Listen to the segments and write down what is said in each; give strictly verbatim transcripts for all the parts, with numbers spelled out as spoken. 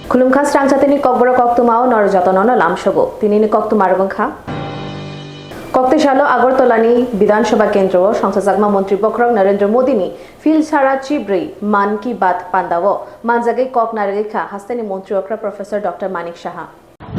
Khulumkha, srang chatini kokborok koktwmao nor jotono no lamsogo. Tinini koktwma rok wngkha: Koktisalo Agartala ni Bidhan Sabha kendro o songsajakma montri bokhorok Narendra Modi ni phil sara chibrwi Mann Ki Baat panda o manjagwi kok narwgwi kha hasteni montri okra Professor Doctor Manik Saha.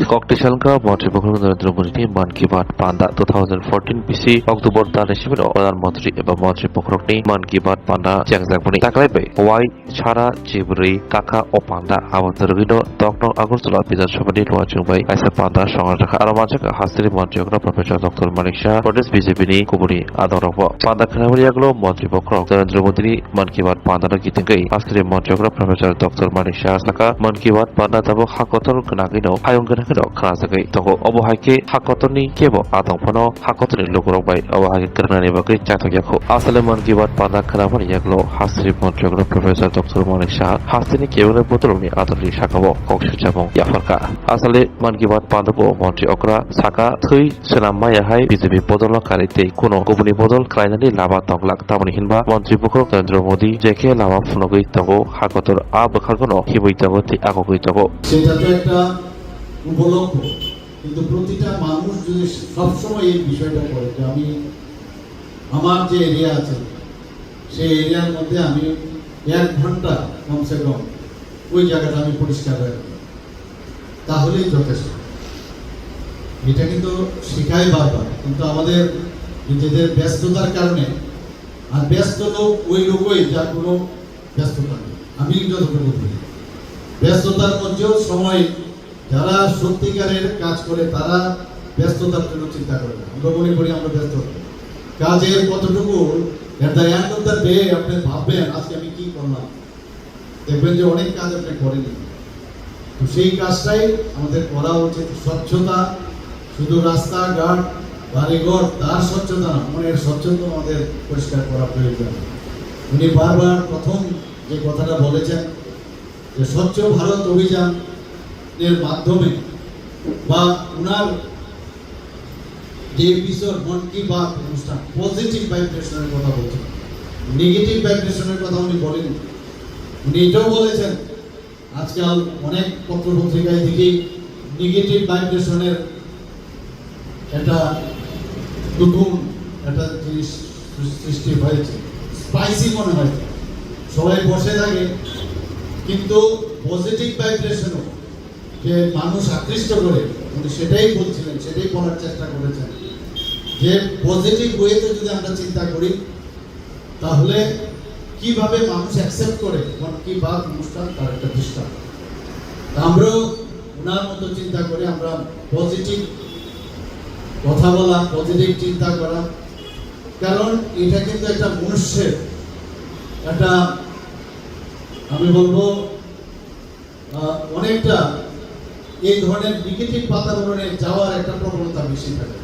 Koktisalka montri bokhorok Narendra Modi ni Mann Ki Baat panda two thousand fourteen bisi October tal ni simi no Pradhan Mantri eba montri bokhorok ni Mann Ki Baat panda chengjakmani taklai bai wai sara chibrwi kakha o panda. Abo torogwi no tokno Agartala Bidhan Sabha ni luachung bai kaisa panda songra jakha. Aro manjakha hasteni montri okra Professor Doctor Manik Saha, Pradesh B J P ni kubuni adong rok bo. Panda khnamani yagulo montri bokhorok Narendra Modi ni Mann Ki Baat panda no kitingwi hasteni montri okra Professor Doctor Manik Saha saka, Mann Ki Baat panda tabuk ha kotor gwnangwi no hayung gwnangwi no khnajagwi tongo. Obo hai khe ha kotor ni kebo adong phano ha kotor ni lukurok bai obo hai khe kwrwngnani bagwi chathok ya kho. Aswk le Mann Ki Baat panda khnamani yagulo hasteni montri okra Professor Doctor Manik Saha hasteni kebengni bodolrokni adoni saka o kok swijamung yapharkha. Aswk le Mann Ki Baat panda bo montri okra saka, thwi swnam maya hai B J P bodolno karwi tei kuno kubuni bodol khlainani lama tonglak, tamoni hinba montri bokhorok Narendra Modi je khe lama phunugwi tongo, ha kotor a bwkhagono himwi tongo tei akogwi tongo. সেটা তো একটা উপলক্ষ, কিন্তু প্রতিটা মানুষ যদি সবসময় এই বিষয়টা করে যে আমি আমার যে এরিয়া আছে সেই এরিয়ার মধ্যে আমি এক ঘন্টা কমসে কম ওই জায়গাটা আমি পরিষ্কার রাখবো, তাহলেই যথেষ্ট। এটা কিন্তু শেখায় বারবার, কিন্তু আমাদের নিজেদের ব্যস্ততার কারণে, আর ব্যস্ত লোক ওই লোকই যার কোনো ব্যস্ততা নেই। আমি যতটুকু বুঝি, ব্যস্ততার মধ্যেও সময়, যারা সত্যিকারের কাজ করে তারা ব্যস্ততার জন্য চিন্তা করে না। আমরা মনে করি আমরা ব্যস্ত, কাজের কতটুকু, at the end of the day আপনি ভাববেন আজকে আমি কি করলাম, দেখবেন যে অনেক কাজ আপনি করেনি। তো সেই কাজটাই আমাদের করা উচিত। স্বচ্ছতা শুধু রাস্তাঘাট, বাড়িঘর, তার স্বচ্ছতা না, মনের স্বচ্ছতা আমাদের পরিষ্কার করা প্রয়োজন। উনি বারবার প্রথম যে কথাটা বলেছেন যে স্বচ্ছ ভারত অভিযানের মাধ্যমে বা ওনার যে এপিসোড মন কি বাত অনুষ্ঠান পজিটিভ ভাইব্রেশনের কথা বলছেন, নেগেটিভ ভাইব্রেশনের কথা উনি বলেন। উনি এটাও বলেছেন আজকাল অনেক পত্রপত্রিকায় দেখি নেগেটিভ ভাইব্রেশনের একটা নতুন একটা জিনিস সৃষ্টি হয়েছে, স্পাইসি মনে হয়। সবাই বসে থাকে, কিন্তু পজিটিভ ভাইব্রেশনও যে মানুষ আকৃষ্ট করে, উনি সেটাই বলছিলেন, সেটাই বলার চেষ্টা করেছেন যে পজিটিভ ওয়েতে যদি আমরা চিন্তা করি, তাহলে কিভাবে মানুষ অ্যাকসেপ্ট করে মন কি বাত অনুষ্ঠান, তার একটা দৃষ্টান্ত। তা আমরাও ওনার মতো চিন্তা করে আমরা পজিটিভ কথা বলা, পজিটিভ চিন্তা করা, কারণ এটা কিন্তু একটা মনুষ্যের একটা, আমি বলবো, আহ, অনেকটা এই ধরনের নেগেটিভ বাতাবরণে যাওয়ার একটা প্রবণতা বেশি থাকে।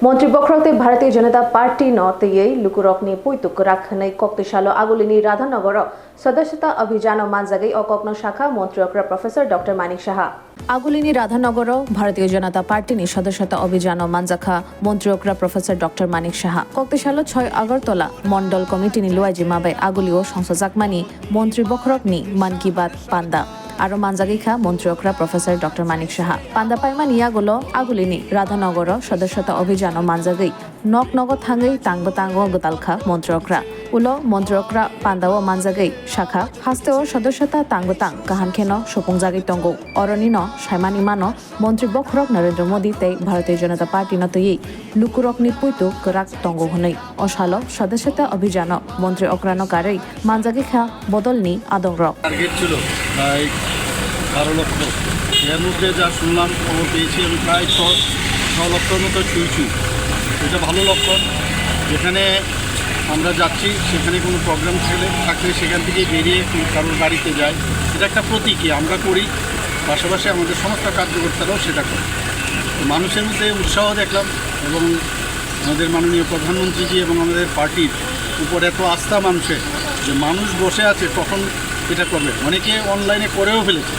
Montri bokhorok tei Bharatiya Janata Party no twiwi lukurokni puitu kwrak hwnwi koktisalo Agulini Radhanogoro Sodoswota Abhijano manjagwi o kokno sakha montri okra Professor Doctor Manik Saha. Agulini Radhanogoro Bharatiya Janata Party ni Sodoswota Abhijano manjakha montri okra Professor Doctor Manik Saha. Koktisalo choi Agartala Mondol Committee ni luaijima bai Agulio songsajakmani montri bokhorokni Mann Ki Baat panda. Aro manjagwi kha montri okra Professor Doctor Manik Saha. Panda paimani yagulo Agulini Radhanogoro Sodoswota Abhijano manjagwi nok nogo thangwi tang bwtango gwdalkha montri okra. Ulo montri okra pandao manjagwi sakha, hasteo sodoswota tang bwtang kaham kheno supungjagwi tongo. Oronino saimani mano, montri bokhorok Narendra Modi tei Bharatiya Janata Party no twiwi lukurokni puitu kwrak tongo hwnwi. O salo Sodoswota Abhijano montri okrano karwi manjagwi kha bodolni adongrok. Target ছিল প্রায় বারো লক্ষ। এর মধ্যে যা শুনলাম, খবর পেয়েছি আমি, প্রায় ছ, ছ লক্ষর মতো ছুঁই ছুঁই। এটা ভালো লক্ষণ। যেখানে আমরা যাচ্ছি, সেখানে কোনো প্রোগ্রাম থাকলে, থাকলে সেখান থেকে বেরিয়ে কোনো কারোর বাড়িতে যাই, এটা একটা প্রতীকী আমরা করি, পাশাপাশি আমাদের সমস্ত কার্যকর্তারাও সেটা করে। তো মানুষের মধ্যে উৎসাহ দেখলাম এবং আমাদের মাননীয় প্রধানমন্ত্রীজি এবং আমাদের পার্টির উপর এত আস্থা মানুষের, যে মানুষ বসে আছে কখন এটা করবে, অনেকে অনলাইনে করেও ফেলেছে,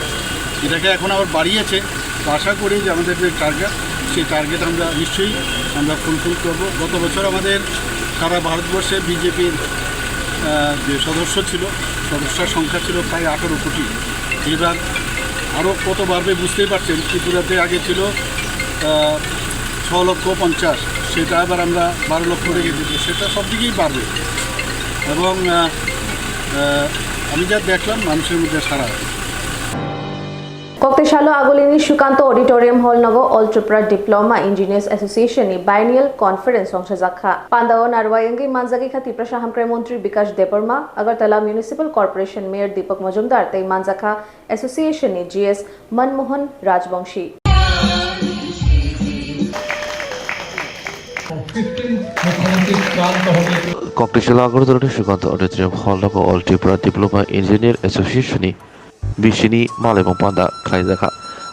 এটাকে এখন আবার বাড়িয়েছে। তো আশা করি যে আমাদের যে টার্গেট, সেই টার্গেট আমরা নিশ্চয়ই আমরা ফুলফিল করব। গত বছর আমাদের সারা ভারতবর্ষে বিজেপির যে সদস্য ছিল, সদস্যর সংখ্যা ছিল প্রায় আঠারো কোটি। এবার আরও কত বাড়বে বুঝতেই পারছেন। ত্রিপুরাতে আগে ছিল আহ, ছ লক্ষ পঞ্চাশ, সেটা আবার আমরা বারো লক্ষ রেখে দিতে, সেটা সব দিকেই বাড়বে। এবং আহ, আহ, আমি যা দেখলাম, মানুষের মধ্যে সাড়া আছে। Koktwsalo agulini Sukanto Auditorium Hall nogo All Tripura Diploma Engineers Association ni Biennial Conference wngsajakha. Pandao narwai wngwi manjagwi kha Tiprasa Hamkrai Montri Bikash Debbarma, Agartala Municipal Corporation Mayor Deepak Majumdar tei manjakha Association ni G S Manmohan Rajbongshi. Koktwsalo Agartala ni Sukanto Auditorium Hall nogo All Tripura Diploma Engineer Association ni bisini malaimung panda khlaijakha.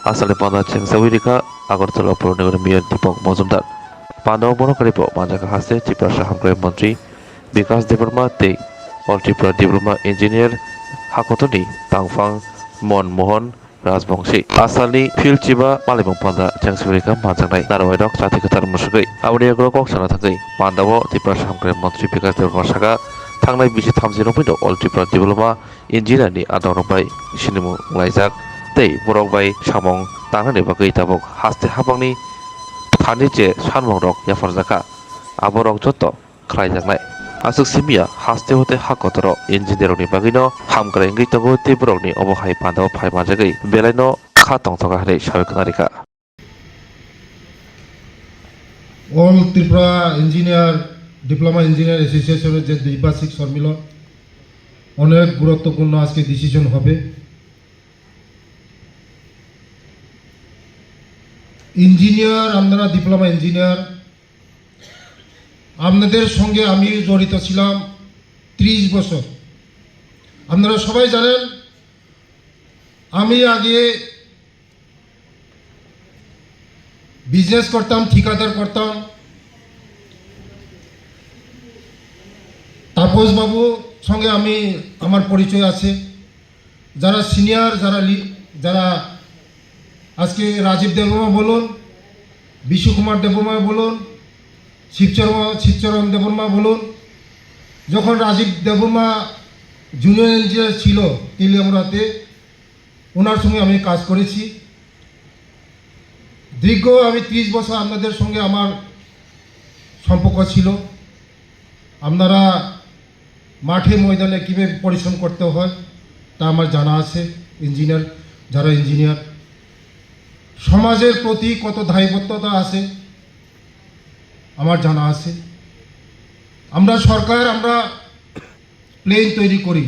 Asalni panda chengsawi rikha Agartala Pur Nigor Mayor Deepak Majumdar. Pandao bono karipo manjakha haste Tiprasa Hamkrai Montri Bikash Debbarma tei All Tripura Diploma Engineer hakotorni tangphang Mon Mohan Rajbongshi. Asalni field chiba malaimung panda chengsawi rikha manjaknai narwai rok chati kwthar mwswgwi. Aboni yagulo kok sana thangwi pandao Tiprasa Hamkrai Montri Bikash Debbarma saka thangnai bisi thamchi romwi no All Tripura Diploma Engineer ni adongrok bai sinimung wnglaijak tei borok bai samung tangnani bagwi tabuk haste habangni thani je sanmungrok yapharjakha, aborok joto khlaijaknai. Aswk simiya haste hote ha kotoro engineer rokni bagwino hamkrai wngwi tongo tei borokni obo hai pandao phai manjagwi belaino kha tongthoka hwnwi sawi khna rikha. All Tripura Engineer, Diploma Engineer Association-এর যে দ্বিবার্ষিক সম্মেলন, অনেক গুরুত্বপূর্ণ আজকে ডিসিশন হবে। ইঞ্জিনিয়ার, আপনারা diploma engineer, আপনাদের সঙ্গে আমি জড়িত ছিলাম ত্রিশ বছর। আপনারা সবাই জানেন, আমি আগে বিজনেস করতাম, ঠিকাদার করতাম। তাপস বাবু সঙ্গে আমি, আমার পরিচয় আছে। যারা সিনিয়র, যারা লি-, যারা আজকে রাজীব দেববর্মা বলুন, বিশু কুমার দেববর্মা বলুন, শিবচর্মা, শিবচরণ দেববর্মা বলুন, যখন রাজীব দেববর্মা জুনিয়র ইঞ্জিনিয়ার ছিল তেলিয়ামুড়াতে, ওনার সঙ্গে আমি কাজ করেছি। দীর্ঘ আমি ত্রিশ বছর আপনাদের সঙ্গে আমার সম্পর্ক ছিল। আপনারা মাঠে ময়দানে কীভাবে পরিশ্রম করতে হয় তা আমার জানা আছে। ইঞ্জিনিয়ার, যারা ইঞ্জিনিয়ার, সমাজের প্রতি কত দায়বদ্ধতা আছে আমার জানা আছে। আমরা সরকার, আমরা প্লেন তৈরি করি,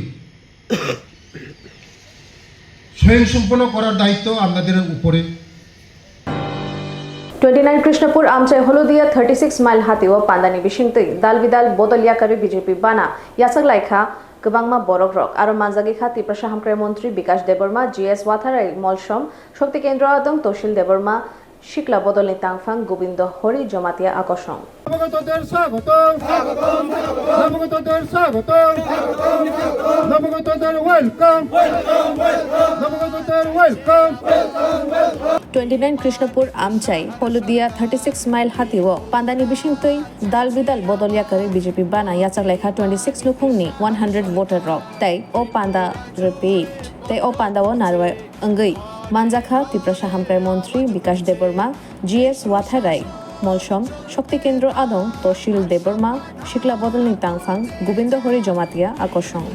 স্বয়ংসম্পূর্ণ করার দায়িত্ব আপনাদের উপরে। Twenty nine Krishnapur Amchai Holudia thirty six mile hatio pandani bisingtwi dal bidal bodol yakarwi B J P bana yachak laikha kwbangma borok rok. Aro manjagwi kha Tiprasa Hamkrai Montri Bikash Debbarma, G S Watharai Molsom, Shakti Kendra Adong Toshil Debbarma, Sikla bodolni tangphang Gobindo Hori Jomatia akosong. নবাগতদের স্বাগতম। নবাগতদের স্বাগতম। নবাগতদের ওয়েলকাম। নবাগতদের welcome. Twenty nine Krishnapur Amchai Holudia thirty six mile hatio pandani bisingtwi dal bidal bodol yakarwi B J P bana yachak laikha twenty six nukhungni one hundred voter rok tei o panda repeat tei o pandao narwai wngwi manjakha Tiprasa Hamkrai Montri Bikash Debbarma, G S Watharai Molsom, Shakti Kendra Adong Toshil Debbarma, Sikla Bodolni Tangphang Gobindo Hori Jomatia akosong.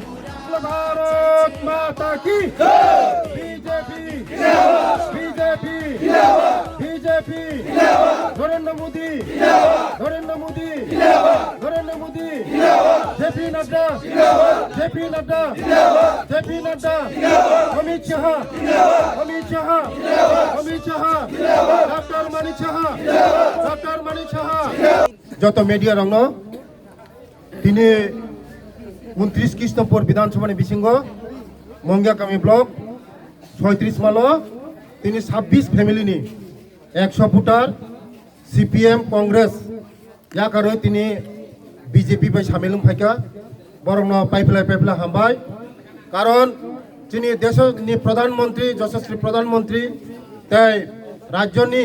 Bharat মাতা কি জয়। বিজেপি জিন্দাবাদ। বিজেপি জিন্দাবাদ। বিজেপি জিন্দাবাদ। নরেন্দ্র মোদি জিন্দাবাদ। নরেন্দ্র মোদি জিন্দাবাদ। নরেন্দ্র মোদি জিন্দাবাদ। জেপি নাড্ডা জিন্দাবাদ। জেপি নাড্ডা জিন্দাবাদ। জেপি নাড্ডা জিন্দাবাদ। অমিত শাহ জিন্দাবাদ। অমিত শাহ জিন্দাবাদ। অমিত শাহ জিন্দাবাদ। ডক্টর মানিক সাহা জিন্দাবাদ। ডক্টর মানিক সাহা জিন্দাবাদ। Joto media rokno tini untris Krishnapur Bidhan Sabha ni bisingo Mongia Kami block soitris malo tini sabbish family ni ekso voter C P M Congress yakarwi tini B J P bai samil wng phaikha, borokno paiphlai paiphlai hambai. Karon chini desoni Pradhan Mantri, Yashaswi Pradhan Mantri tei rajyoni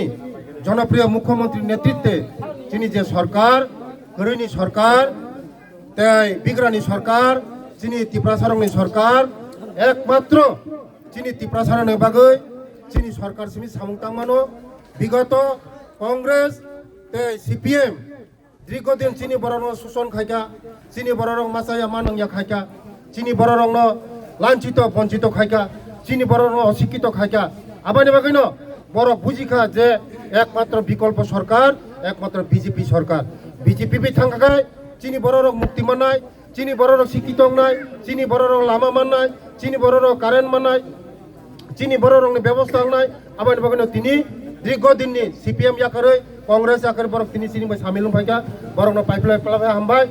jonopriyo Mukhyamantri netritwe chini je sorkar, kwrwini sorkar tei bigrani sorkar, chini Tiprasarokni sorkar, ekmatro Chini Tiprasarani bagwi chini sorkar simi samung tangmano, bigoto Congress tei C P M dirgo din chini borokno suson khaikha, chini bororok machaya manwngya khaikha, chini bororokno lanchito bonchito khaikha, chini bororokno osikito khaikha. Aboni bagwino borok bujikha je ekmatro bikolpo sorkar, ekmatro B J P sorkar. B J P bi thangkha khai chini bororok mukti mannai, chini bororok sikito wngnai, chini bororok lama mannai, chini bororok current mannai, chini bororokni bebosta wngnai. Aboni bagwino tini dirgo dinni C P M yakarwi, Congress yakarwi borok tini chini bai samil wngphaikha, borokno paiplai paiplai hambai.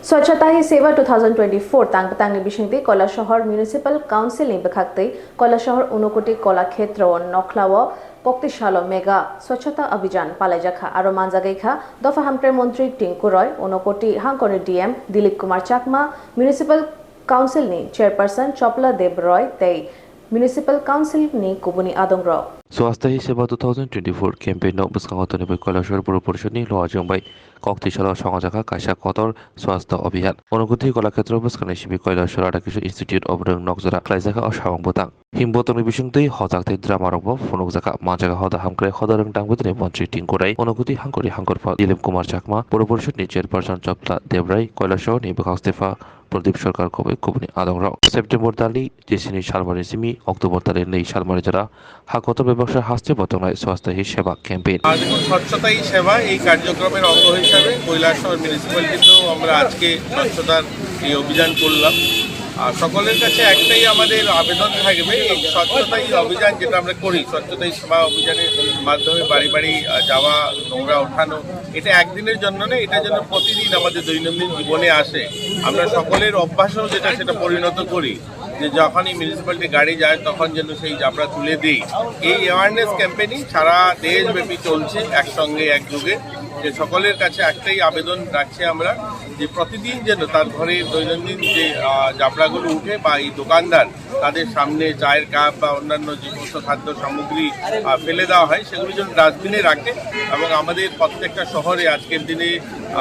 Swachhata Hi Seva two thousand twenty-four tang bwtangni bisingtwi Koilashahar Municipal Council ni bwkhaktwi Koilashahar Unakoti Kola Khetra o nokhlao koktisalo mega Swachhata Abhijan palaijakha. Aro manjagwi kha Dopha Hamkrai Montri Tinku Roy, Unakoti Hangkorni D M Dilip Kumar Chakma, Municipal Council ni Chairperson Chopla Deb Roy tei Municipal Council ni kubuni adongrok. Swachhata Hi Seva two thousand twenty-four campaign no bwskango tonibai Koilashahar Puro Porishod ni luajwng bai koktisalo songjakha kaisa kotor Swachhata Abhiyan. Unakoti Kola Khetra bwskangni simi Koilashahar Radhakishan Institute of Rwng nokjora khlaijakha o samung bwtang. Himbo tongni bisingtwi hojak tei drama rokbo phunukjakha. Manjagwi hoda hamkrai hoda rwng tangwi tini Montri Tinku Roy, Unakoti Hangkorni Hangkorpha Dilip Kumar Chakma, Puro Porishod ni Chairperson Chopla Deb Roy, Koilashahar ni bwkhak Stepha Pradip Sarkar khobwi kubuni adongrok. September talni jesini salmani simi October talni nwi salmani jora ha kotor bebaksa haste bo tongnai Swachhata Hi Seva campaign. আর দেখুন, স্বচ্ছতাই সেবা এই কার্যক্রমের অঙ্গ হিসাবে কৈলাসহর মিউনিসিপ্যালিটিতেও আমরা আজকে স্বচ্ছতার এই অভিযান করলাম। আর সকলের কাছে একটাই আমাদের আবেদন থাকবে, এই স্বচ্ছতাই অভিযান যেটা আমরা করি, স্বচ্ছতাই সেবা অভিযানের মাধ্যমে বাড়ি বাড়ি, আহ, যাওয়া, নোংরা ওঠানো, এটা একদিনের জন্য নয়, এটা যেন প্রতিদিন আমাদের দৈনন্দিন জীবনে আসে। আমরা সকলের অভ্যাসও যেটা, সেটা পরিণত করি, যে যখনই মিউনিসিপ্যালিটি গাড়ি যায়, তখন যেন সেই জাবরা তুলে দিই। এই অ্যাওয়ারনেস ক্যাম্পেইনিং সারা দেশব্যাপী চলছে, একসঙ্গে একযোগে। যে সকলের কাছে একটাই আবেদন রাখছি আমরা, যে প্রতিদিন যেন তার ঘরে দৈনন্দিন যে, আহ, জাবরাগুলো উঠে বা এই দোকানদার তাদের সামনে চায়ের কাপ বা অন্যান্য যে সমস্ত খাদ্য সামগ্রী, আহ, ফেলে দেওয়া হয়, সেগুলি যেন ডাস্টবিনে রাখে। এবং আমাদের প্রত্যেকটা শহরে আজকের দিনে,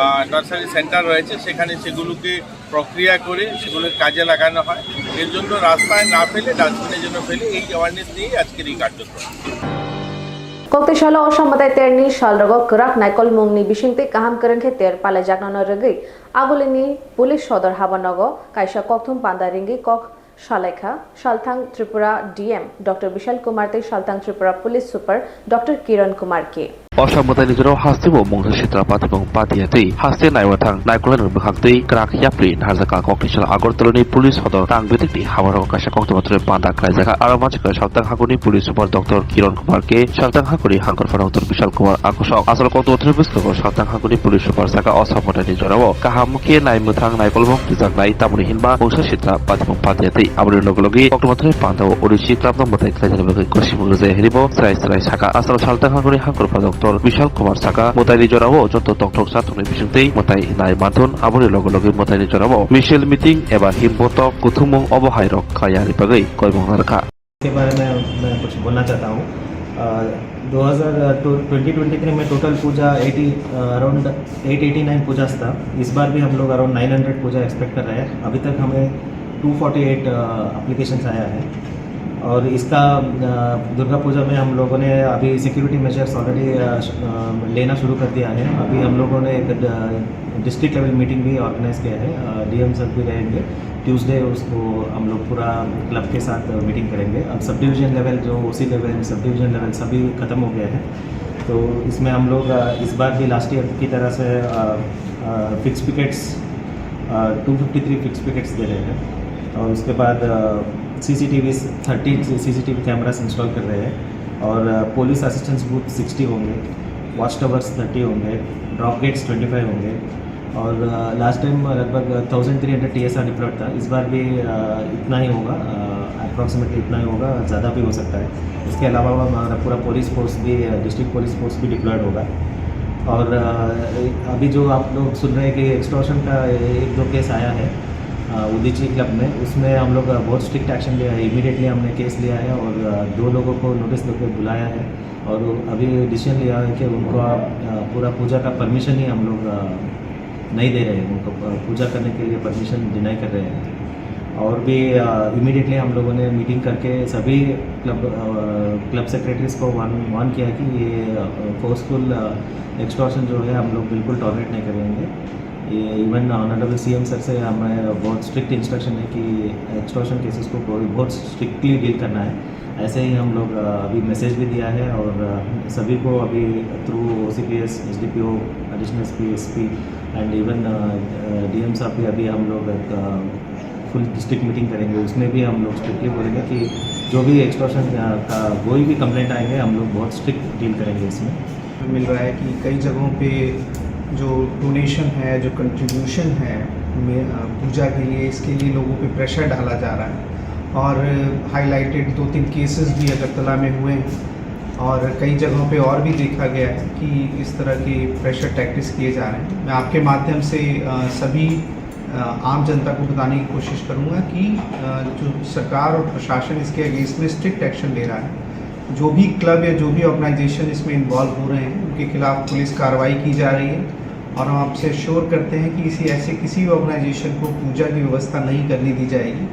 আহ, নার্সারি সেন্টার রয়েছে, সেখানে সেগুলোকে প্রক্রিয়া করে সেগুলো কাজে লাগানো হয়। এর জন্য রাস্তায় না ফেলে ডাস্টবিনে যেন ফেলে, এই অ্যাওয়ারনেস নিয়েই আজকের এই কার্যক্রম। Koktisalo Osam Batai Terni salrogo kwrak naikolmungni bisingtwi kaham kwrwng khe ter palaijaknano rwgwi Agulini Police Sodor Habanogo kaisa kokthum panda ringwi kok salaikha Salthang Tripura D M Doctor Bishal Kumar tei Salthang Tripura Police Super Doctor Kiran Kumar K. Osam Bataini jorao hasteo mungsa sitra patibong patiya tei haste naiwa thang naikolani bwkhak tei kwrak yapri narjaka kokni sal Agartala ni police sodor tang bitikni habarok kaisa koktwma thwrwi panda khlaijakha. Aro manchikha Salthang Hangkoni police super Doctor Kiran Kumar K, Salthang Hangkoni hangkorpha Doctor Bishal Kumar Akosok. Asal koktwma thwrwi bwskango Salthang Hangkoni police super saka Osam Bataini jorao kaham khe nai mwthang naikolmung twijaknai, tamoni hinba mungsa sitra patibong patiya tei aboni loge loge koktwma thwrwi panda o orisi twlapno mwtai khlainani bagwi kwsimo rwjai hwnwi bo chwrai chwrai saka. Asal Salthang Hangkoni hangkorpha Doctor Bishal Kumar saka, mwtaini jorao joto tongthok chathokni bisingtwi mwtai nai manthun, aboni loge loge mwtaini jorao misil meeting eba himbotok kuthumung obo hai rok khlai yani bagwi koimung narwkha. के बारे में मैं कुछ बोलना चाहता हूँ। अ, दो हज़ार, अ, टू, ट्वेंटी ट्वेंटी थ्री में टोटल पूजा एटी, अ, अराउंड एट एटी नाइन पूजा था। इस बार भी हम लोग अराउंड नाइन हंड्रेड पूजा एक्सपेक्ट कर रहे हैं। अभी तक हमें टू फ़ोर्टी एट, अ, एप्लीकेशंस आया है। और इसका, अ, दुर्गा पूजा में हम लोगों ने अभी सिक्योरिटी मेजर्स ऑलरेडी, अ, श-, अ, लेना शुरू कर दिया है। अभी हम लोगों ने एक, अ, डिस्ट्रिक्ट लेवल मीटिंग भी ऑर्गेनाइज किया है। अ, डीएम सर भी रहेंगे। ट्यूसडे उसको हम लोग पूरा क्लब के साथ मीटिंग करेंगे। अब सब डिवीजन लेवल, जो ओसी लेवल, सब डिवीजन लेवल सभी ख़त्म हो गया है। तो इसमें हम लोग, अ, इस बार भी लास्ट ईयर की तरह से, uh, uh, fixed pickets, uh, two fifty three fixed pickets दे रहे हैं। और उसके बाद, uh, CCTV, thirty CCTV cameras install कर रहे हैं। और, uh, police assistance booth sixty होंगे, वॉच टावर्स थर्टी होंगे, ड्रॉप गेट्स ट्वेंटी फ़ाइव होंगे। और, अ, लास्ट टाइम लगभग thousand three hundred TSR deployed था, इस बार भी, अ, इतना ही होगा, अ, अप्रॉक्सीमेटली इतना ही होगा, ज़्यादा भी हो सकता है। इसके अलावा हमारा पूरा पुलिस फोर्स भी, अ, डिस्ट्रिक्ट पुलिस फोर्स भी डिप्लॉयड होगा। और, अ, अभी जो आप लोग सुन रहे हैं कि एक्सटॉर्शन का एक दो केस आया है, अ, उदीची क्लब में, उसमें हम लोग, अ, बहुत स्ट्रिक्ट एक्शन लिया है। इमीडिएटली हमने केस लिया है और, अ, दो लोगों को नोटिस देके बुलाया है। और अभी डिसीजन लिया है कि उनको, अ, पूरा पूजा का परमिशन ही हम लोग, अ, नहीं दे रहे हैं, उनको, अ, पूजा करने के लिए परमिशन डिनाई कर रहे हैं। और भी इमीडिएटली हम लोगों ने मीटिंग करके सभी क्लब क्लब सेक्रेटरीज को वार्न वार्न किया कि ये फोर्सफुल एक्सटॉर्शन जो है हम लोग बिल्कुल टॉलरेट नहीं करेंगे। ये इवन ऑनरेबल सीएम सर से हमें बहुत स्ट्रिक्ट इंस्ट्रक्शन है कि एक्सटॉर्शन केसेस को बहुत बहुत स्ट्रिक्टली डील करना है। ऐसे ही हम लोग अभी मैसेज भी दिया है और सभी को अभी through O C P S, S D P O, additional S P, S P and even DM साहब भी अभी हम लोग फुल डिस्ट्रिक्ट मीटिंग करेंगे। उसमें भी हम लोग स्ट्रिक्टली बोलेंगे कि जो भी एक्सटॉर्शन का कोई भी कंप्लेंट आएंगे, हम लोग बहुत स्ट्रिक्ट डील करेंगे इसमें। मिल रहा है कि कई जगहों पे जो डोनेशन है, जो कंट्रीब्यूशन है में, अ, पूजा के लिए, इसके लिए लोगों पे प्रेशर डाला जा रहा है। और हाईलाइटेड दो तीन केसेस भी अगरतला में हुए हैं और कई जगहों पे और भी देखा गया है कि इस तरह के प्रेशर टैक्टिक्स किए जा रहे हैं। मैं आपके माध्यम से, अ, सभी अ, आम जनता को बताने की कोशिश करूँगा कि, अ, जो सरकार और प्रशासन इसके अगेंस्ट में स्ट्रिक्ट एक्शन ले रहा है। जो भी क्लब या जो भी ऑर्गेनाइजेशन इसमें इन्वॉल्व हो रहे हैं, उनके खिलाफ पुलिस कार्रवाई की जा रही है और हम आपसे एश्योर करते हैं कि इसी, ऐसे किसी भी ऑर्गेनाइजेशन को पूजा की व्यवस्था नहीं करने दी जाएगी,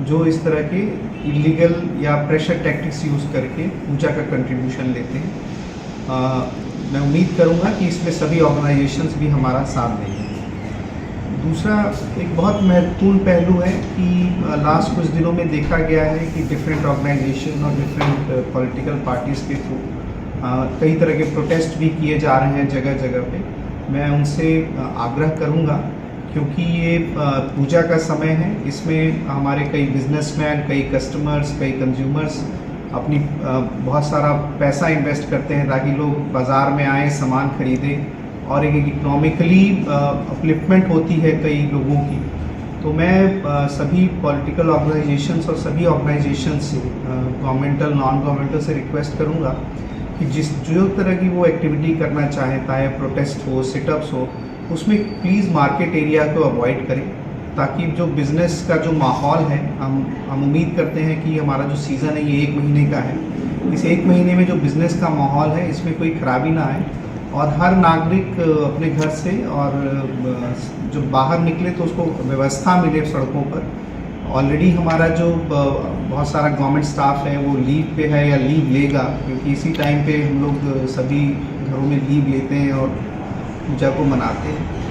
जो इस तरह के इलीगल या प्रेशर टैक्टिक्स यूज़ करके पूजा का कंट्रीब्यूशन लेते हैं। अ, मैं उम्मीद करूँगा कि इसमें सभी ऑर्गेनाइजेशंस भी हमारा साथ देंगे। दूसरा एक बहुत महत्वपूर्ण पहलू है कि, अ, लास्ट कुछ दिनों में देखा गया है कि डिफरेंट ऑर्गेनाइजेशन और डिफरेंट पॉलिटिकल पार्टीज़ के थ्रू, अ, कई तरह के प्रोटेस्ट भी किए जा रहे हैं जगह जगह पे। मैं उनसे, अ, आग्रह करूँगा क्योंकि ये, अ, पूजा का समय है, इसमें हमारे कई बिजनेसमैन, कई कस्टमर्स, कई कंज्यूमर्स अपनी, अ, बहुत सारा पैसा इन्वेस्ट करते हैं ताकि लोग बाज़ार में आएँ, सामान खरीदें और एक इकोनॉमिकली, अ, अपलिफ्टमेंट होती है कई लोगों की। तो मैं, अ, सभी पॉलिटिकल ऑर्गेनाइजेशंस और सभी ऑर्गेनाइजेशन से, अ, गवर्नमेंटल, नॉन गवर्नमेंटल से रिक्वेस्ट करूँगा कि जिस, जो तरह की वो एक्टिविटी करना चाहें, चाहे प्रोटेस्ट हो, सिटअप्स हो, उसमें प्लीज़ मार्केट एरिया को अवॉइड करें, ताकि जो बिज़नेस का जो माहौल है, हम, हम उम्मीद करते हैं कि हमारा जो सीज़न है, ये एक महीने का है। इस एक महीने में जो बिज़नेस का माहौल है, इसमें कोई खराबी ना आए और हर नागरिक, अ, अपने घर से और, अ, जो बाहर निकले, तो उसको व्यवस्था मिले सड़कों पर। ऑलरेडी हमारा जो, अ, बहुत सारा गवर्नमेंट स्टाफ है, वो लीव पे है या लीव लेगा, क्योंकि इसी टाइम पे हम लोग, अ, सभी घरों में लीव लेते हैं और पूजा को मनाते हैं।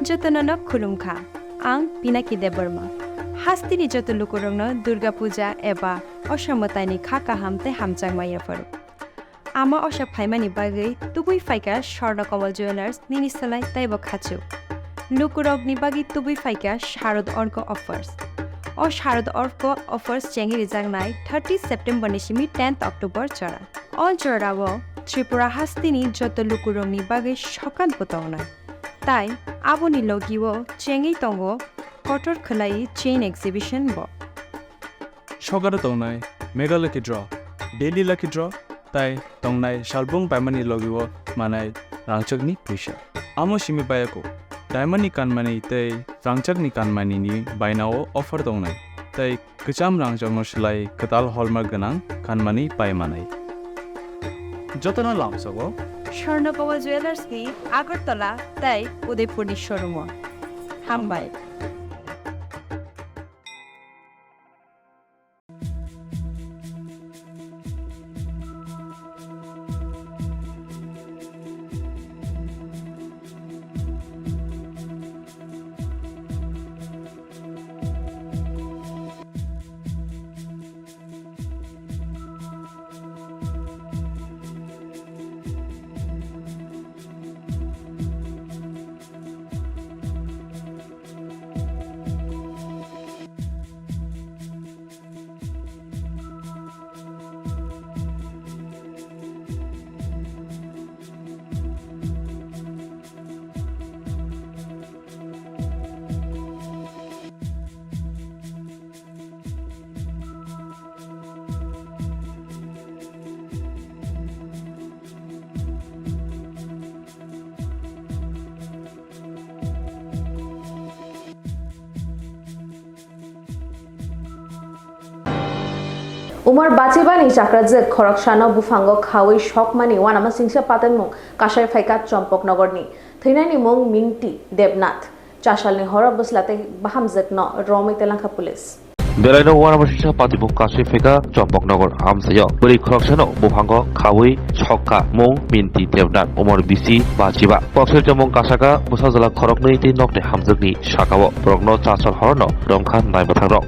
Jotono no khulumkha, ang Pinaki Debbarma. Hasteni joto lukurokno Durga Puja eba Osha Mwtaini kha kaham tei hamjakma yapharo. Ama Osha phaimani bagwi tubui phaikha Swarna Kamal Jewellers nini slai teibo khachuk. Lukurokni bagwi tubui phaikha Sharad Orko Offers. O Sharad Orko Offers chengwi rijaknai thirty September ni simi tenth October jora. O jorao Tripura hasteni joto lukurokni bagwi sokat bo tongnai. Tai aboni logio chengwi tongo kotor khwlai chain exhibition bo. Sokaro tongnai Mega Lucky Draw, Daily Lucky Draw, tai tongnai salbung paimani logio manai rangchakni puisa. Amo simi bayako, diamond ni kanmani tei rangchakni kanmani ni bainao offer tongnai, tai kwcham rangchakno slai kwtal hallmark gwnang kanmani pai manai. Jotono lamsogo Swarna Kamal Jewellers ni Agartala tei Udaipur ni showroom o. Hambai. Umar bachibani chakrajwk khoroksano buphango khaui sokmani uanama singsa patwkmung kasai phaikha Chompoknogorni. Thwinani mung Minti Debnath. Chasalni horo bwsla tei bahamjwkno romwi telangkha police. Belaino uanama singsa patimung kasui phaikha Chompoknogor amchaio. Bwrwi khoroksano buphango khaui sokha mung Minti Debnath, umor bisi ba chiba. Kokse chomung kasaka bwsajwla khoroknwi tei nokni hamjwkni sakao. Borokno chasal horono romkha naimwthangrok.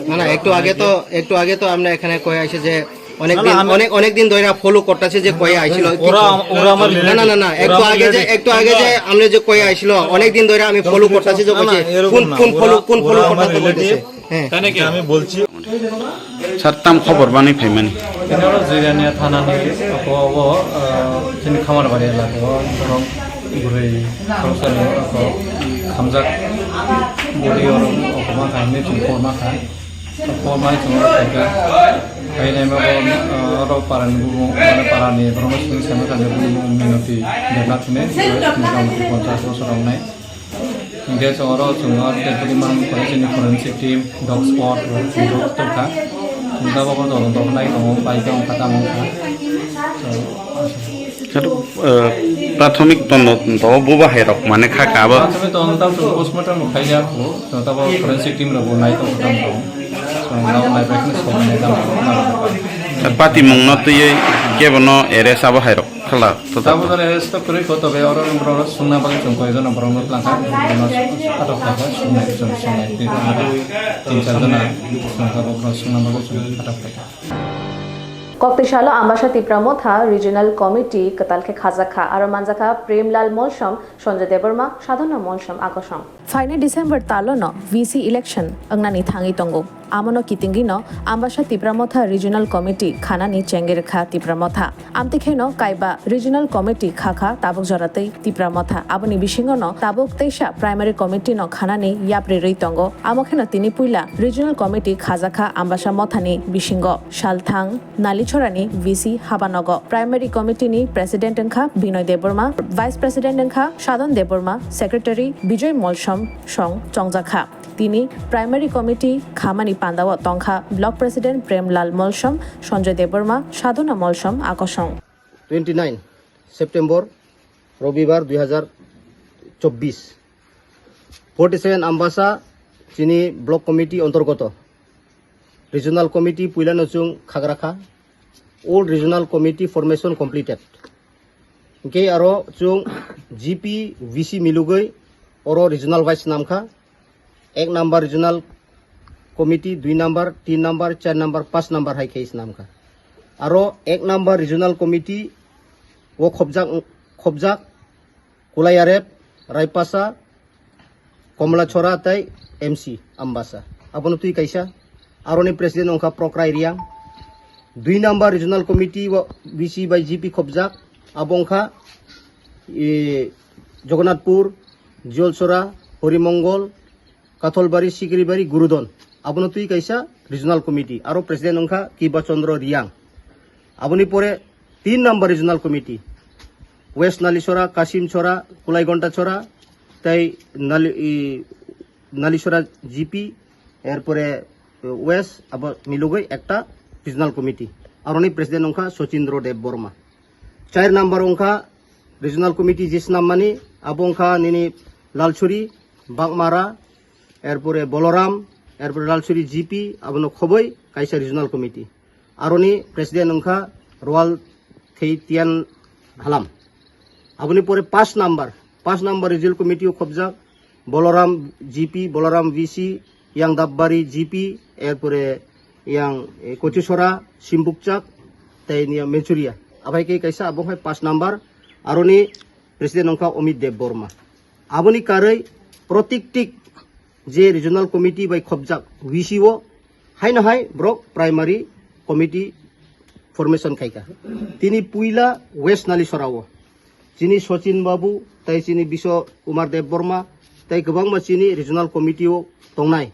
না, না, একটু আগে তো, একটু আগে তো আমরা এখানে কয়ে আসি যে অনেক না, না, দিন, আমি অনেক, অনেক দিন ধরে ফলো করতেছে যে কয়ে আইছিল। ওরা, ওরা আমার না, না, না, না, relative। একটু ওরা আমার আগে যে, relative। একটু আগে যে আমরা যে কয়ে আইছিল, অনেক দিন ধরে আমি ফলো করতেছি যে না, না, কইছে, এরকম কোন, না, কোন ওরা, ফলো, কোন ফলো ওরা আমার করতেছে কইছে। Relative। হ্যাঁ। তাই নাকি? আমি বলছি। Sir, tam khobor bani phaimani. Tini oro Jirania thanani abo, abo, ah, chini Khamarbari elaka o borok bwrwi khoroksa ni abo khamjak body oro okoma kha hinwi chwng korma kha. Korma ni chwng oro khaikha. Khainai ma bo, ah, oro parani bumung, mane parani borok no swngwi saimani bumung Minoti Debnath hinwi, motamoti ponchash bosor wngnai. Hingke chwng oro chwng o deputy man forensic ni forensic team, dog squad rok chwng tongkha. Chwng tabok o todonto khlai tongo, bai khe wngkha tamo wngkha. Khe, eh, prathomik todonto bo bahai rok mane kha ka bo? Prathomik todonto chwng postmortem rok khaijak, chwng tabok forensic team rok bo nai tongo tamo tongo. Chwng nai bai kheno song nai tamo tongo. Patimung no twiwi kebo no arrest abo hai rok. Khala, to Tabuk jani arrest to kwrwi kho, tobe oro borok sungna bagwi chwng koijono borokno twlangkha, borokno atok khaikha, sungnai chwng sungnai twi tin char jona chwng tabuk sungna bagwi chwng atok khaikha. Koktisalo Ambasa Tipra Motha Regional Committee kwtal khe khajakha, aro manjakha Premlal Molsom, Sanjay Debbarma, Sadhana Molsom, Akosong. Phainai December talo no V C election wngnani thangwi tongo. Amono kitingwi no Ambasa Tipra Motha Regional Committee khanani chengwi rwkha Tipra Motha. Amtwi kheno kaiba Regional Committee khakha tabuk jora tei Tipra Motha. Aboni bisingo no tabuk teisa Primary Committee no khanani yapri rwi tongo. Amo kheno tini puila Regional Committee khajakha Ambasa Mothani bisingo. Salthang Nalichorani V C habanogo. Primary Committee ni President wngkha Binoy Debbarma, Vice President wngkha Sadhan Debbarma, Secretary Bijoy Molsom song chongjakha. Tini Primary Committee khamani pandao tongkha Block President Premlal Molsom, Sanjay Debbarma, Sadhana Molsom, Akosong. Twenty nine September, Robibar, dui hajar chobbish. Forty seven Ambasa chini Block Committee ontorgoto. Regional Committee puilano chwng khagra kha. All Regional Committee formation completed. Hingke aro chwng G P V C milugwi oro regional wise namkha. Ek number Regional Committee, dui number, tin number, char number, panch number hai khe swnamkha. Aro ek number Regional Committee o khobjak, khobjak Kulayarep, Raipasa, Komlachora tei M C Ambasa. Abono twi kaisa. Aroni President wngkha Prokrai Riang. Dui number Regional Committee o V C bai G P khobjak. Abo wngkha, e, Jagannathpur, Jiolsora, Horimongol, Katholbari, Sikiribari, Gurudon. Abono twi kaisa Regional Committee. Aro President wngkha Kiba Chandra Riang. Aboni pore tin number Regional Committee, West Nalisora, Kasimchora, Kulaigonta Chora, tei Nali-, i, Nalisora G P, erpore West, abo milugwi ekta Regional Committee. Aroni President wngkha Sochindro Deb Borma. Char number wngkha Regional Committee je swnam mani, abo wngkha nini Lalchuri, Bagmara, erpore Boloram, erpore Lalchuri G P, abono khoboi kaisa Regional Committee. Aroni President wngkha Royal Theitian Halam. Aboni pore panch number, panch number Regional Committee o khobjak Boloram G P, Boloram V C, yang Dabbari G P, erpore yang, eh, Kochusora, Simbukchak, tei niya Mechuria. Abai khe kaisa abo hai panch number, aroni President wngkha Omit Deb Borma. Aboni karwi protiktik je Regional Committee bai khobjak V C o, haino hai borok Primary Committee formation khaikha. Tini puila West Nalisora o chini Sachin Babu tei chini Biswa Kumar Debbarma tei kwbangma chini regional committee o tongnai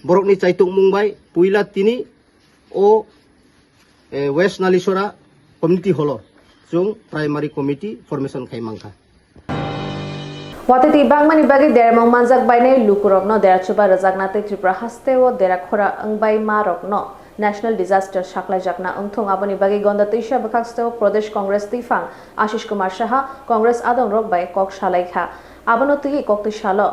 borokni chaitokmung bai puila tini o, eh, West Nalisora community hall o chwng primary committee formation khai mankha. Watwi twi bangmani bagwi dermung manjak bainai lukurokno dera chuba rwjakna tei Tripura hasteo dera khora wngbaima rokno National Disaster saklaijakna wngthung, aboni bagwi Gonda twisa bwkhaksteo Pradesh Congress twiphang Ashish Kumar Saha Congress adongrok bai kok salaikha. Abono twiwi koktwi salo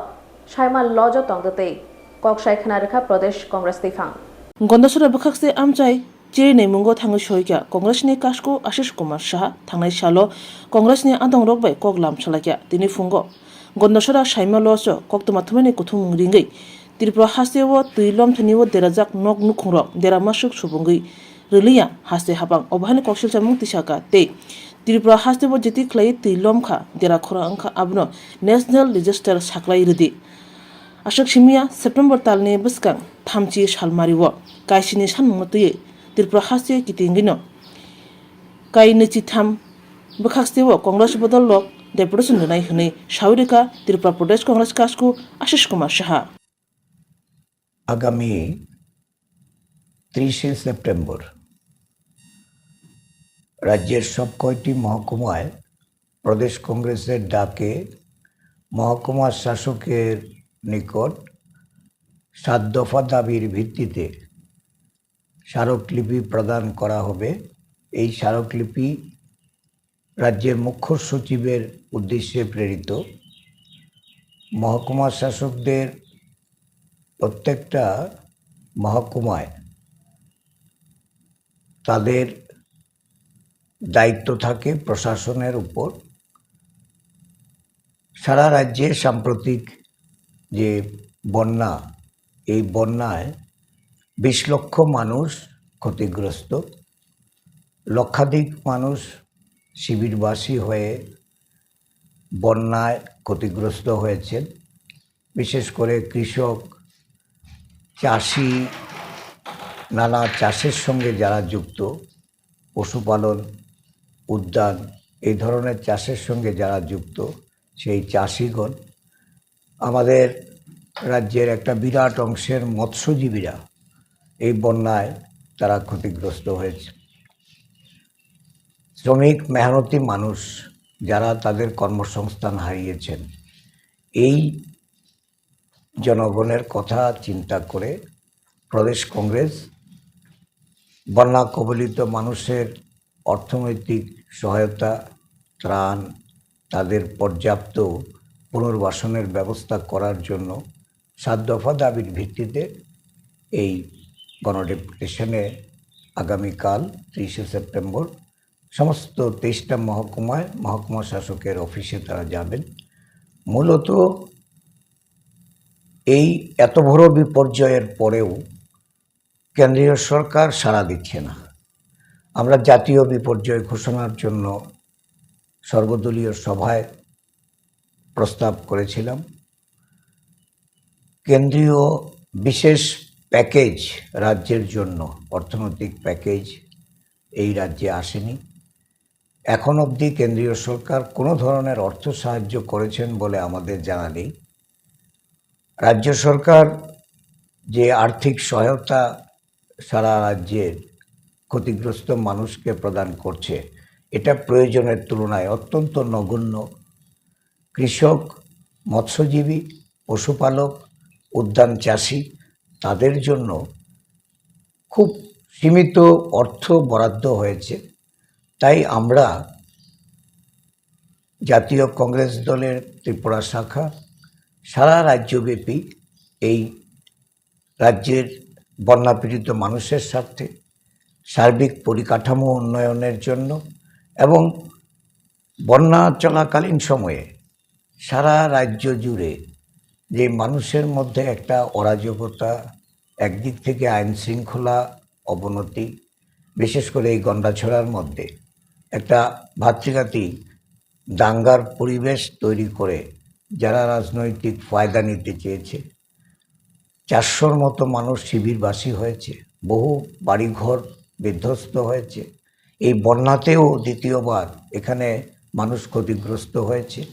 saima lojo tongtwi kok sai khna rwkha Pradesh Congress twiphang. Gondasora bwkhakste amchai Chiri naimungo thangwi soikha Congress ni kasku Ashish Kumar Saha. Thangnai salo Congress ni adongrok bai kok lam salaikha. Tini phungo Gondasora saima loso koktwma thumani kuthumung ringwi Tripura hasteo twi lomthani o derajak nok nukhungrok dera masuk subungwi rwliya haste hapang. Obo haino koksil chamung tisaka tei Tripura hasteo jeti khlai twi lomkha dera khora wngkha abono National Disaster saklai rwdi. Aswk simiya September talni bwskang thamchi salmario kaisini sanmungno twiwi Tripura haste kitingino kai nwichi tham bwkhaksteo Congress bodol lok deputation rwnai hwnwi sawi rwkha Tripura Pradesh Congress kasku Ashish Kumar Saha. আগামী ত্রিশে সেপ্টেম্বর রাজ্যের সব কয়টি মহকুমায় প্রদেশ কংগ্রেসের ডাকে মহকুমা শাসকের নিকট সাত দফা দাবির ভিত্তিতে স্মারকলিপি প্রদান করা হবে। এই স্মারকলিপি রাজ্যের মুখ্য সচিবের উদ্দেশ্যে প্রেরিত। মহকুমা শাসকদের প্রত্যেকটা মহকুমায় তাদের দায়িত্ব থাকে প্রশাসনের উপর। সারা রাজ্যে সাম্প্রতিক যে বন্যা, এই বন্যায় বিশ লক্ষ মানুষ ক্ষতিগ্রস্ত, লক্ষাধিক মানুষ শিবিরবাসী হয়ে বন্যায় ক্ষতিগ্রস্ত হয়েছেন। বিশেষ করে কৃষক, চাষি, নানা চাষের সঙ্গে যারা যুক্ত, পশুপালন, উদ্যান, এই ধরনের চাষের সঙ্গে যারা যুক্ত, সেই চাষিগণ, আমাদের রাজ্যের একটা বিরাট অংশের মৎস্যজীবীরা এই বন্যায় তারা ক্ষতিগ্রস্ত হয়েছে। শ্রমিক, মেহনতি মানুষ যারা তাদের কর্মসংস্থান হারিয়েছেন, এই জনগণের কথা চিন্তা করে প্রদেশ কংগ্রেস বন্যা কবলিত মানুষের অর্থনৈতিক সহায়তা, ত্রাণ, তাদের পর্যাপ্ত পুনর্বাসনের ব্যবস্থা করার জন্য সাত দফা দাবির ভিত্তিতে এই গণডেপুটেশনে আগামীকাল ত্রিশে সেপ্টেম্বর সমস্ত তেইশটা মহকুমায় মহকুমা শাসকের অফিসে তারা যাবেন। মূলত এই এত বড় বিপর্যয়ের পরেও কেন্দ্রীয় সরকার সাড়া দিচ্ছে না। আমরা জাতীয় বিপর্যয় ঘোষণার জন্য সর্বদলীয় সভায় প্রস্তাব করেছিলাম। কেন্দ্রীয় বিশেষ প্যাকেজ রাজ্যের জন্য, অর্থনৈতিক প্যাকেজ এই রাজ্যে আসেনি। এখন অবধি কেন্দ্রীয় সরকার কোনো ধরনের অর্থ সাহায্য করেছেন বলে আমাদের জানা নেই। রাজ্য সরকার যে আর্থিক সহায়তা সারা রাজ্যের ক্ষতিগ্রস্ত মানুষকে প্রদান করছে, এটা প্রয়োজনের তুলনায় অত্যন্ত নগণ্য। কৃষক, মৎস্যজীবী, পশুপালক, উদ্যান চাষি, তাদের জন্য খুব সীমিত অর্থ বরাদ্দ হয়েছে। তাই আমরা জাতীয় কংগ্রেস দলের ত্রিপুরা শাখা সারা রাজ্যব্যাপী এই রাজ্যের বন্যাপীড়িত মানুষের স্বার্থে, সার্বিক পরিকাঠামো উন্নয়নের জন্য এবং বন্যা চলাকালীন সময়ে সারা রাজ্য জুড়ে যে মানুষের মধ্যে একটা অরাজকতা, একদিক থেকে আইন শৃঙ্খলা অবনতি, বিশেষ করে এই গন্ডাছড়ার মধ্যে একটা ভাতৃঘাতী দাঙ্গার পরিবেশ তৈরি করে যারা রাজনৈতিক ফায়দা নিতে চেয়েছে, চারশোর মতো মানুষ শিবিরবাসী হয়েছে, বহু বাড়িঘর বিধ্বস্ত হয়েছে। এই বন্যাতেও দ্বিতীয়বার এখানে মানুষ ক্ষতিগ্রস্ত হয়েছে।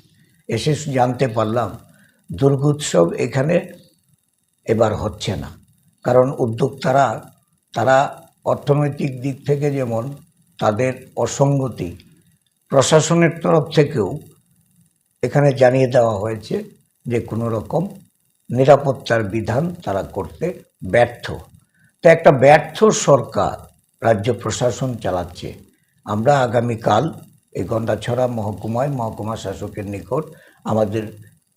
এসে জানতে পারলাম দুর্গোৎসব এখানে এবার হচ্ছে না, কারণ উদ্যোক্তারা, তারা অর্থনৈতিক দিক থেকে যেমন তাদের অসঙ্গতি, প্রশাসনের তরফ থেকেও এখানে জানিয়ে দেওয়া হয়েছে যে কোনো রকম নিরাপত্তার বিধান তারা করতে ব্যর্থ। তো একটা ব্যর্থ সরকার রাজ্য প্রশাসন চালাচ্ছে। আমরা আগামীকাল এই গন্ডাছড়া মহকুমায় মহকুমা শাসকের নিকট আমাদের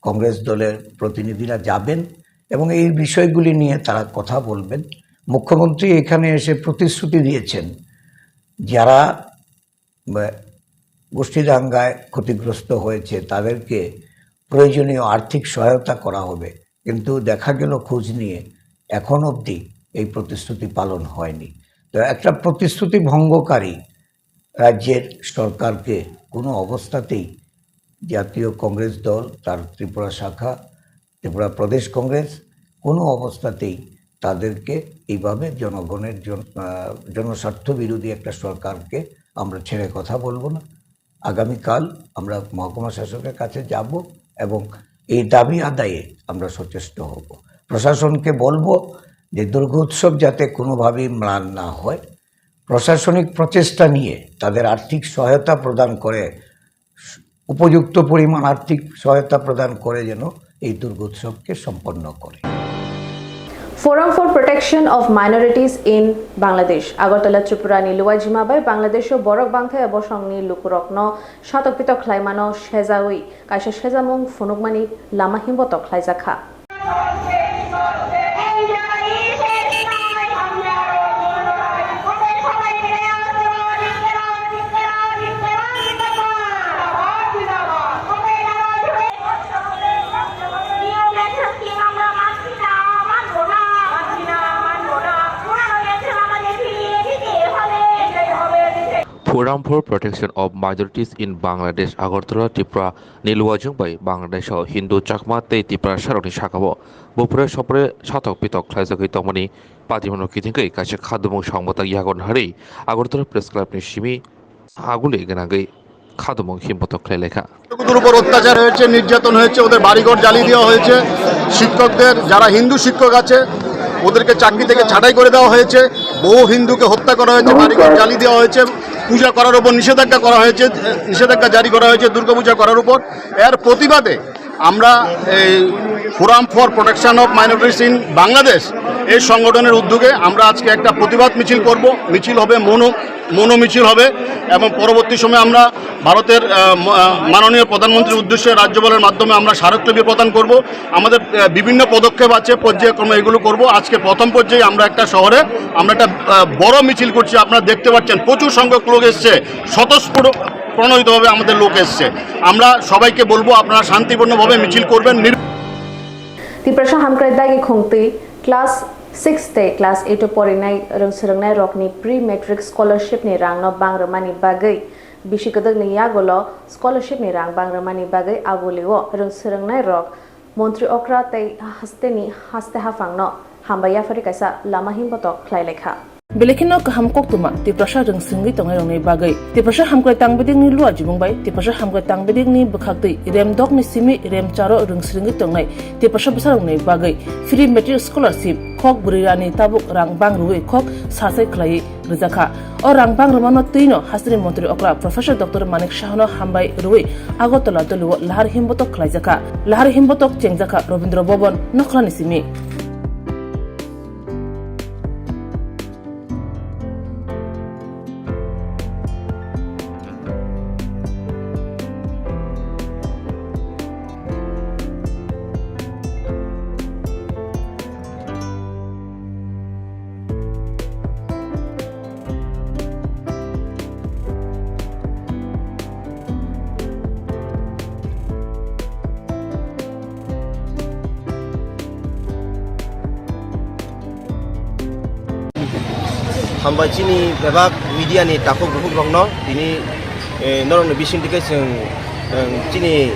কংগ্রেস দলের প্রতিনিধিরা যাবেন এবং এই বিষয়গুলি নিয়ে তারা কথা বলবেন। মুখ্যমন্ত্রী এখানে এসে প্রতিশ্রুতি দিয়েছেন, যারা, আহ, গোষ্ঠী দাঙ্গায় ক্ষতিগ্রস্ত হয়েছে তাদেরকে প্রয়োজনীয় আর্থিক সহায়তা করা হবে, কিন্তু দেখা গেল খোঁজ নিয়ে এখন অবধি এই প্রতিশ্রুতি পালন হয়নি। তো একটা প্রতিশ্রুতি ভঙ্গকারী রাজ্যের সরকারকে কোনো অবস্থাতেই জাতীয় কংগ্রেস দল, তার ত্রিপুরা শাখা, ত্রিপুরা প্রদেশ কংগ্রেস কোনো অবস্থাতেই তাদেরকে এইভাবে জনগণের জন-, আহ, জনস্বার্থ বিরোধী একটা সরকারকে আমরা ছেড়ে কথা বলবো না। আগামীকাল আমরা মহকুমা শাসকের কাছে যাব এবং এই দাবি আদায়ে আমরা সচেষ্ট হব। প্রশাসনকে বলবো যে দুর্গোৎসব যাতে কোনোভাবেই ম্লান না হয়, প্রশাসনিক প্রচেষ্টা নিয়ে তাদের আর্থিক সহায়তা প্রদান করে, উপযুক্ত পরিমাণ আর্থিক সহায়তা প্রদান করে যেন এই দুর্গোৎসবকে সম্পন্ন করে। Forum for Protection of Minorities in Bangladesh, Agartala, Tripura ni Luajima bai Bangladesh o borok bangthai bosong ni lukurok no satok pitok khlaimano sejawi kaisa sejamung phunukmani lama himbotok khlaijakha. Forum for Protection of Minorities in Bangladesh, Agartala, Tripura ni Luajung bai Bangladesh o Hindu, Chakma tei Tiprasa rokni saka o bupre sopre satok pitok khlaijagwi tongmani patimano kitingwi kaisa khadumung songbotok yagon harwi Agartala Press Club ni simi aguli gwnangwi khadumung himbotok khlai laikha. শিক্ষকদের উপর অত্যাচার হয়েছে, নির্যাতন হয়েছে, ওদের বাড়িঘর জ্বালিয়ে দেওয়া হয়েছে। শিক্ষকদের, যারা হিন্দু শিক্ষক আছে, ওদেরকে চাকরি থেকে ছাঁটাই করে দেওয়া হয়েছে। বহু হিন্দুকে হত্যা করা হয়েছে, বাড়িঘর জ্বালিয়ে দেওয়া হয়েছে, পূজা করার উপর নিষেধাজ্ঞা করা হয়েছে, নিষেধাজ্ঞা জারি করা হয়েছে দুর্গাপূজা করার উপর। এর প্রতিবাদে আমরা এই Forum for Protection of Minorities in Bangladesh এই সংগঠনের উদ্যোগে আমরা আজকে একটা প্রতিবাদ মিছিল করব। মিছিল হবে মনো মনো মিছিল হবে এবং পরবর্তী সময়ে আমরা ভারতের আহ, ম- আহ, মাননীয় প্রধানমন্ত্রীর উদ্দেশ্যে রাজ্যপালের মাধ্যমে আমরা স্মারকলিপি প্রদান করব। আমাদের আহ, বিভিন্ন পদক্ষেপ আছে, পর্যায়ক্রমে এগুলো করব। আজকে প্রথম পর্যায়ে আমরা একটা শহরে আমরা একটা আহ, বড় মিছিল করছি। আপনারা দেখতে পাচ্ছেন প্রচুর সংখ্যক লোক এসছে, স্বতঃস্ফূর্ত প্রণোদিতভাবে আমাদের লোক এসছে। আমরা সবাইকে বলবো আপনারা শান্তিপূর্ণভাবে মিছিল করবেন। নির- Tiprasa hamkrai dagi khungtwi class six tei class eight o porinai rwng swrwngnai rokni pre matric scholarship ni rangno bang rwmani bagwi bisi kwdwkni yagulo scholarship ni rang bang rwmani bagwi agulio rwng swrwngnai rok montri okra tei hasteni haste haphangno hambai yaphari kaisa lama himbotok khlai laikha. Belai kheno kaham koktwma Tiprasa rwngswrwngwi tongnairokni bagwi Tiprasa hamkrai tangbedekni luajimung bai Tiprasa hamkrai tangbedekni bwkhaktwi remdokni simi remcharo rwngswrwngwi tongnai Tiprasa bwsarokni bagwi free matric scholarship khok bwrwi rani tabuk rang bang rwui khok sasai khlaiwi rwjakha. O rang bang rwmano twino hasteni montri okra Professor Doctor Manik Sahono hambai rwui Agartala dolio lahar himbotok khlaijakha. Lahar himbotok chengjakha Robindra Bhavan nokhlani simi. Hambai chini bebak media ni takhuk bukhuk rokno tini, eh, norokni bising tike chwng, eh, chini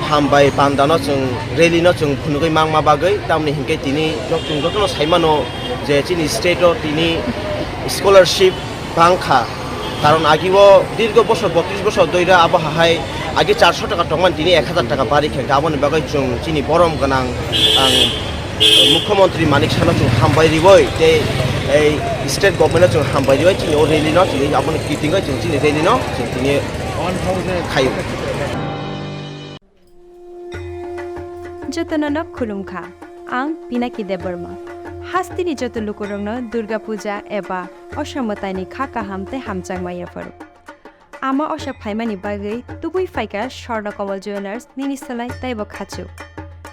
hambai panda no chwng rally no chwng phunugwi mangma bagwi, tamni hinkhe tini nok chwng jotono saimano je chini state o tini scholarship bangkha. Karon agi o dirgo bosor botris bosor doira abo hahai agi charso taka tongmani tini ek hazar taka bari khe aboni bagwi chwng chini borom gwnang ang Mukhyamantri Manik Sahano chwng hambai riwi tei ei state government no chwng hambai riwi chini o rally no chini aboni kitingwi chwng chini rally no chwng tini khaio. Jotono no khulumkha. Ang Pinaki Debbarma. Hasteni joto lukurokno Durga Puja eba Osha mwtaini kha kaham tei hamjakma yapharo. Ama Osha phaimani bagwi tubui phaikha Swarna Kamal Jewellers nini swlai teibo khachuk.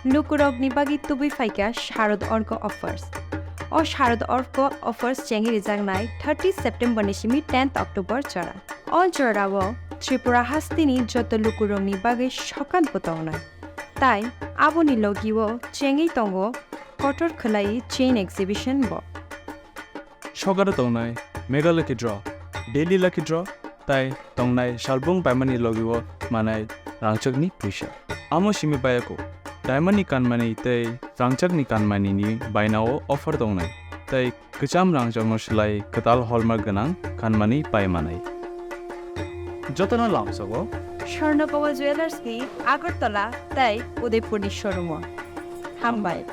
Lukurokni bagwi tubui phaikha Sharad Orko offers. O Sharad Orko offers chengwi rijaknai thirty September ni simi tenth October jora. O jorao Tripura hasteni joto lukurokni bagwi sokat bo tongnai. Tai aboni logio chengwi tongo kotor khwlai chain exhibition bo. Sokaro tongnai Mega Lucky Draw, Daily Lucky Draw, tai tongnai salbung paimani logio manai rangchakni puisa. Amo simi bayako, diamond ni kanmani tei rangchakni kanmani ni bainao offer tongnai, tei kwcham rangchakno swlai kwtal hallmark gwnang kanmani pai manai. Jotono lamsogo Swarna Kamal Jewellers ni Agartala tei Udaipur ni showroom o. Hambai.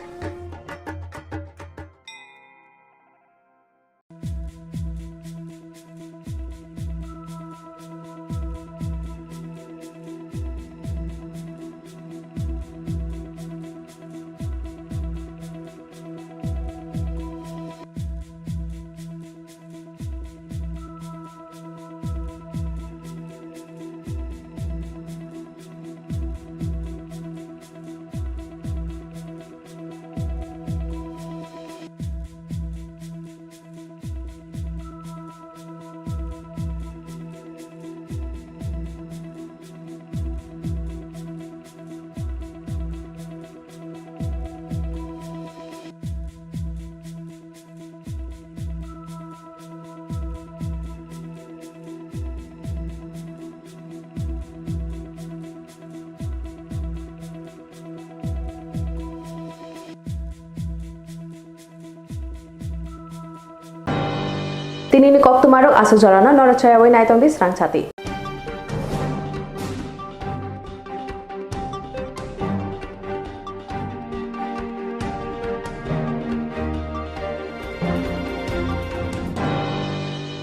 Tinini koktwmarok aswk jorano norok chayawi naitongdi srang chati.